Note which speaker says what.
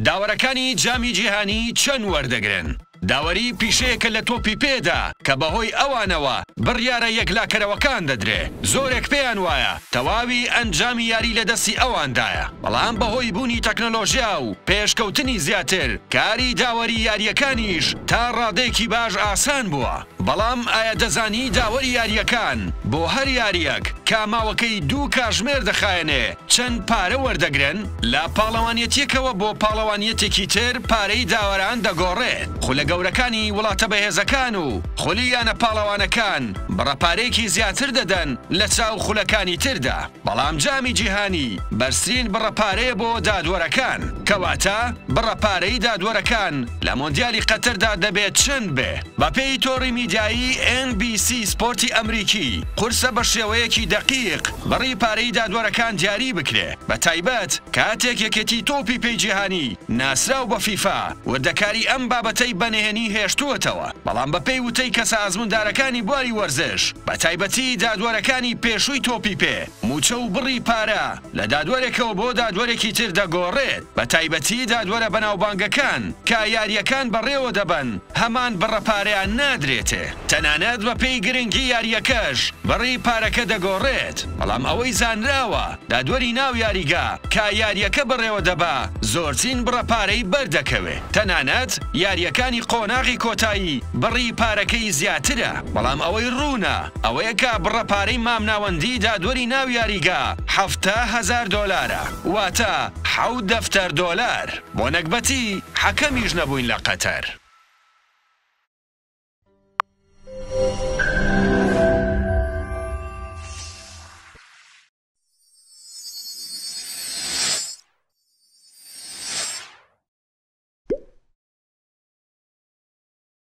Speaker 1: داوەرەکانی جامی جیهانی چەند وەردەگرن؟ داوەری پیشەیەکە لە تۆپی پێدا کە بەهۆی ئەوانەوە بڕیارە یەکلاکەرەوەکان دەدرێ، زۆرێک پێیان وایە تەواوی ئەنجامی یاری لە دەستی ئەواندایە، بەڵام بەهۆی بوونی تەکنەلۆژیا و پێشکەوتنی زیاتر کاری داوەری یارییەکانیش تا ڕادەیەکی باش ئاسان بووە. بەڵام ئایا دەزانی داوەری یارییەکان بۆ هەر یارییەک کە ماوەکەی دوو کاژمێر دەخایەنێ چەند پارە وەردەگرن؟ لە پاڵەوانیەتیەکەوە بۆ پاڵەوانیەتێکی تر پارەی داوەران دەگۆڕێت، خولە گەورەکانی وڵاتە بەهێزەکان و خولی یانە پاڵەوانەکان بڕە پارەیەکی زیاتر دەدەن لە چاو خولەکانی تردا، بەڵام جامی جیهانی بەرزترین بڕە پارەیە بۆ دادوەرەکان، کەواتە بڕە پارەی دادوەرەکان لە مۆندیالی قەتەردا دەبێت چەند بێ؟ بەپێی تۆڕی میدیایی ئێن بی سی سپۆرتی ئەمریکی، قورسە بە شێوەیەکی دەقیق بڕی پارەی دادوەرەکان دیاری بکرێ، بەتایبەت کاتێک یەکێتی تۆپی پێی جیهانی ناسراو بە فیفا وردەکاری ئەم بابەتەی بە نهێنی هێشتووەتەوە، بەڵام بەپێی وتەی کەسە ئەزمووندارەکانی بواری وەرزش، بەتایبەتی دادوەرەکانی پێشووی تۆپی پێ، مووچە و بڕی پارە لە دادوەرێکەوە بۆ دادوەرێکی تر دەگۆڕێت، بەتایبەتی دادوەرە بەناوبانگەکان کە یارییەکان بەڕێوەدەبەن هەمان بڕە پارەیان نادرێتێ، تەنانەت بەپێی گرنگی یارییەکەش بڕی پارەکە دەگۆڕێت، بەڵام ئەوەی زانراوە دادوەری ناو یاریگا کە یارییەکە بەڕێوەدەبا زۆرترین بڕە پارەی بەردەکەوێ، تەنانەت یارییەکانی قۆناغی کۆتایی بڕی پارەکەی زیاترە، بەڵام ئەوەی ڕوونە ئەوەیە کە بڕە پارەی مامناوەندی دادوەری ناو یاریگا 70,000 دۆلارە، واتە حەوت دەفتەر دۆلار. بۆ نەگبەتی حەکەمیش نەبووین لە قەتەر.